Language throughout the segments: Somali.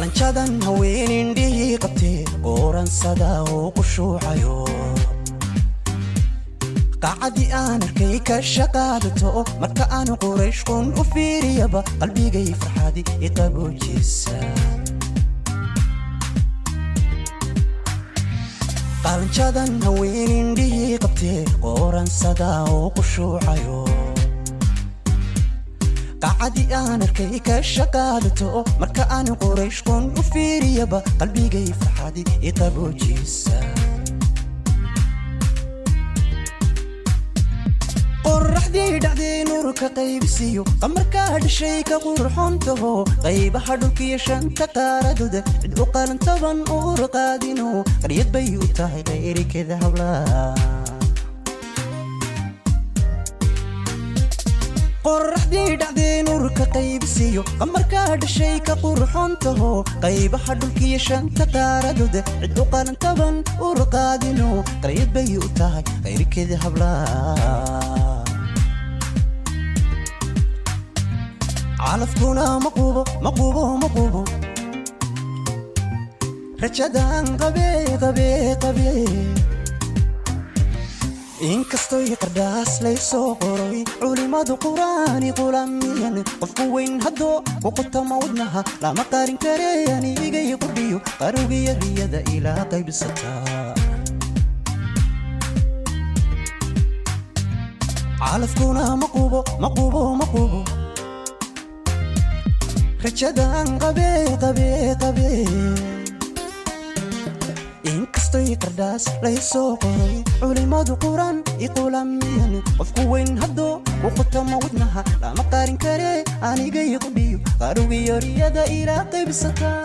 Qalanjadan haween indhihii qabtee, qooransada uu qushuucayo, qacadii aan arkay ka shaqaadato. Marka aan Quraysh qun u fiiriyaba, qalbigay farxadi iqaboojisa. Qalanjadan haween indhihii qabtee, qooransada uu qushuucayo, qacadii aan arkay ka shaqaadato. Marka aan Quraysh qun u fiiriyaba, qalbigay farxadi iqaboojisa. Qoraxdii dhacday nuurka qaybisiyo, qamarkaa dhashay ka qurxoon taho. Qaybaha dhulkiyo shanta qaaradooda cid u qalantaban uur qaadino, qaryad bay u tahay qayrikeeda hablaa. Qoraxdii dhacday nuurka qaybisiyo, qamarkaa dhashay ka qurxoon taho. Qaybaha dhulkiyo shanta qaaradooda cid u qalantaban uur qaadino, qaryad bay u tahay qayrikeeda hablaa. Calafkuna ma qubo, ma qubo, ma qubo rajadan qabe, qabe, qabe. Inkastoy qardhaas laysoo qoray, culimadu quraani qulamiyan, qofku weyn haddoo ku qutama wadnaha, lama qarin kare anigay qudhiyo qarowgiyo riyada ilaa qaybsataa. Calafkuna ma qubo, ma qubo, ma qubo rajadan qabe, qabe, qabe. Inkastoy qardhaas laysoo qoray, culimadu quraan iqulamiyan, qofku weyn haddoo ku qutama wadnaha, lama qarin kare anigay qudhiyo qarowgiyo riyada ilaa qaybsataa.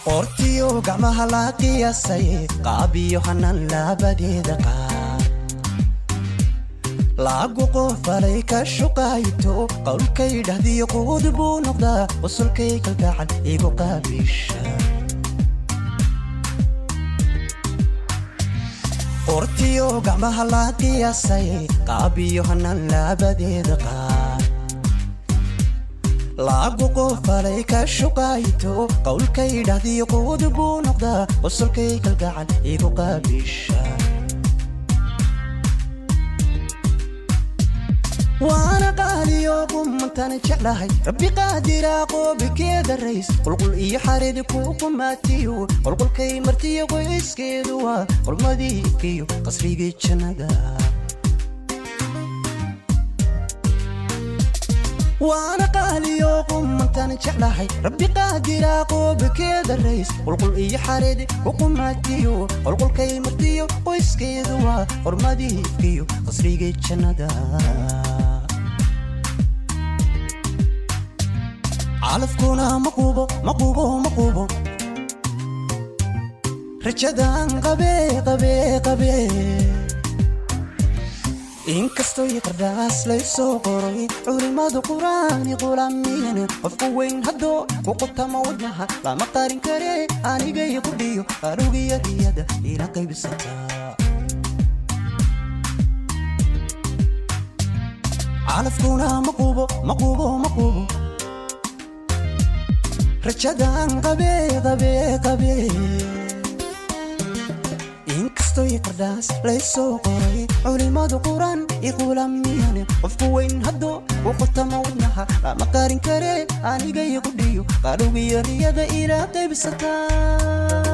Qortiyo gacmaha la qiyaasay, qaabiyo hanan laabadeeda qaar laagu qofalay ka shuqayto. Qowlkay dhahdiyo quud buu noqdaa, qosolkay kalgacal igu qaabisha. Qortiyo gacmaha la qiyaasay, qaabiyo hanan laabadeeda qaar laagu qofalay ka shuqayto. Qowlkay dhahdiyo quud buu noqdaa, qosolkay kalgacal igu qaabisha. Waana qaaliyo qumantan jeclahay, Rabbi qaadiraa qoobikeeda rays. Qulqul iyo xareed ku qumaatiyo, qulqulkay martiyo qoyskeedu waa qormadii ifkiyo qasrigii jannada. Waana qaaliyo qumantan jeclahay, Rabbi qaadiraa qoobikeeda rays. Qulqul iyo xareed ku qumaatiyo, qulqulkay martiyo qoyskeedu waa qormadii ifkiyo qasrigii jannada. Calafkuna ma qubo, ma qubo, ma qubo rajadan qabe, qabe, qabe. Inkastoy qardhaas laysoo qoray, culimadu quraani qulamiyan, qofku weyn haddoo ku qutama wadnaha, lama qarin kare anigay qudhiyo qarowgiyo riyada ila qaybsataa. Calafkuna ma qubo, ma qubo, ma qubo rajadan qabe, qabe, qabe. Inkastoy qardhaas laysoo qoray, culimadu quraan iqulamiyan, qofku weyn haddoo ku qutama wadnaha, lama qarin kare anigay qudhiyo qarowgiyo riyada ila qaybsataa.